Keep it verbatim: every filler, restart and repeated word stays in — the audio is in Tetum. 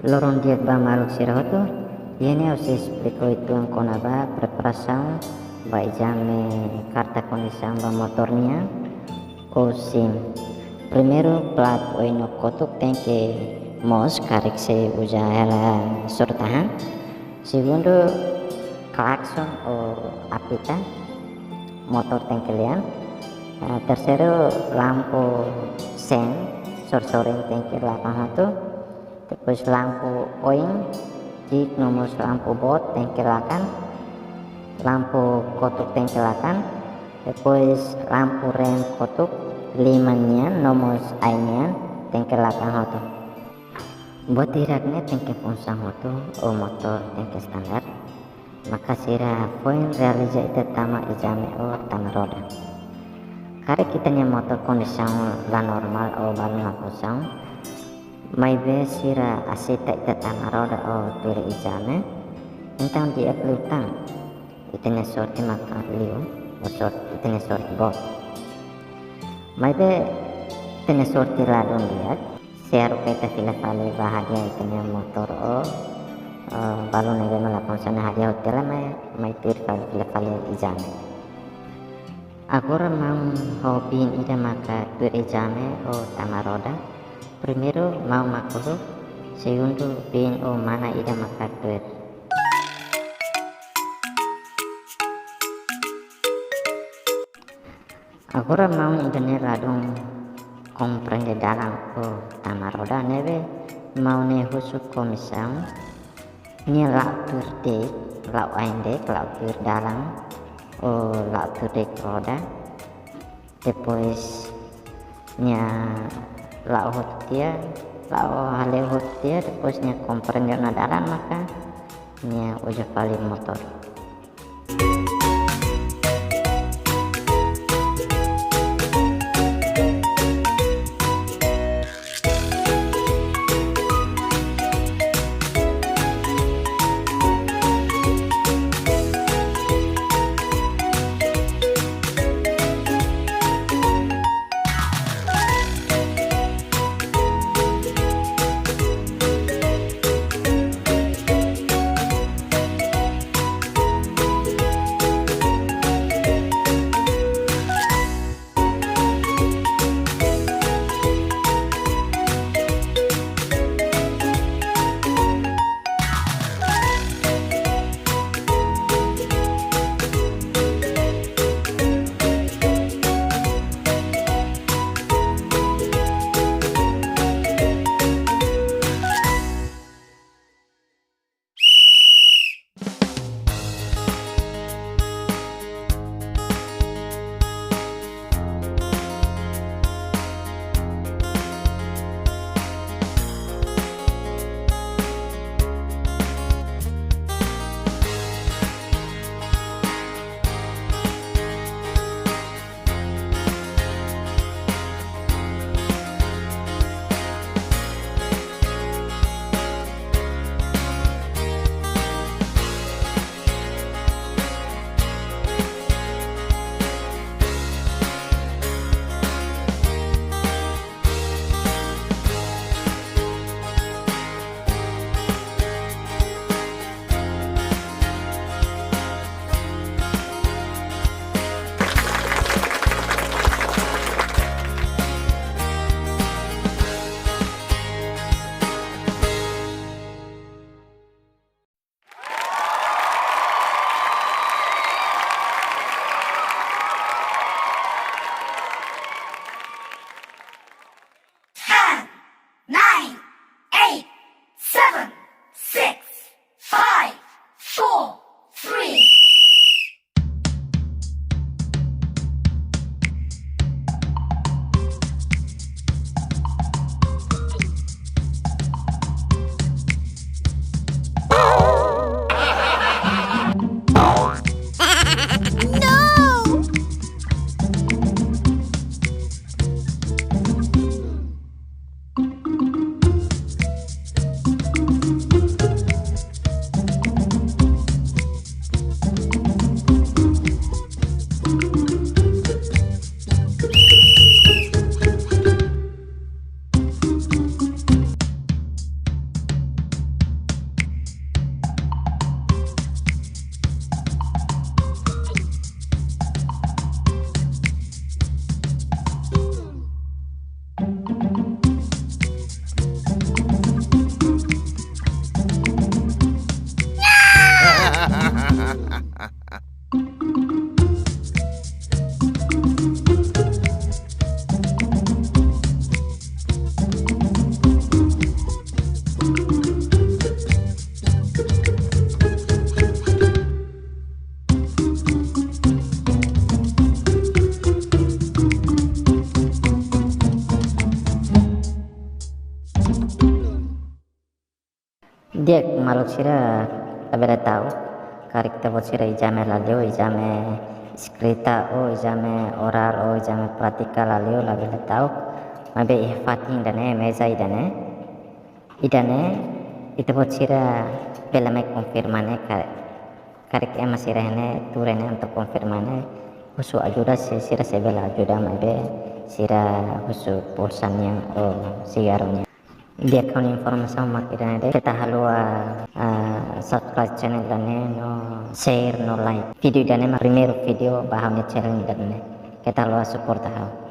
Loron di'ak ba maluk sira hotu, iha ne'e ha'u sei esplika uitoan kona-ba preparasaun ba ezame karta kondisaun ba motór nian, ou SIM. Primeiru, plat oin no kotuk tenke moos, karik sei uza hela surat-tahan. Segundu, klakson ou apita motór tenke lian. Ah, terseiru, lampu sein, sor-sorin tenke lakon hotu. Depois lampu oin, ki'ik no mós lampu boot tenke lakon. Lampu kotuk tenke lakon. Depois lampu rem kotuk, liman nian no mós ain nian tenke lakon hotu. Buat hirak ne'e tenke funsaun hotu, ou motór tenke standar. Maka sira foin realiza ita tama ezame ou tama roda. Karik ita-nia motór kondisaun la normál ou balun la funsaun, maibé sira aseita ita tama roda ou tuir ezame, entaun di'ak liután ita-nia sorte maka liu, ou sorte, ita-nia sorte boot. Maibé ita-nia sorte ladún di'ak, se haruka ita fila fali ba hadi'a ita-nia motór ou, eh, balun ne'ebé mak la funsaun, hadi'a hotu hela, mai, mai tuir fali, fila fali ezame. Agora maun ho biin ida maka tuir ezame ou tama roda. Primeiru, maun mak uluk, segundu, biin ou mana ida maka tuir. Agora maun ida-ne'e ladún komprende dalan ou tama roda, ne'ebé maun ne'e husu komisaun, nia la'o tuir de'it, la'o ain de'it, la'o tuir dalan, ou la'o tuir de'it roda. Depois nia la'o hotu tiha, la'o hale'u hotu tiha, depois nia komprende ona dalan, maka nia uza fali motór. Di'ak, maluk sira, labele ta'uk karik ita-boot sira ezame la liu, ezame eskrita ou ezame orál ou ezame prátika la liu, labele ta'uk. Maibé iha fatin ida-ne'e, meza ida-ne'e, ida-ne'e ita-boot sira bele mai konfirma ne'e ka-, karik ema sira-ne'e tuur ne'e atu konfirma ne'e, husu ajuda, se sira sei bele ajuda, maibé sira husu pulsa nian ou sigarru nian. Di'ak, ha'u-nia informasaun mak ida-ne'e de'it. Keta haluha, ah, subscribe channel ida-ne'e no share no like vídeo ida-ne'e, mak primeiru vídeo ba ha'u-nia channel ida-ne'e. Keta haluha suporta ha'u.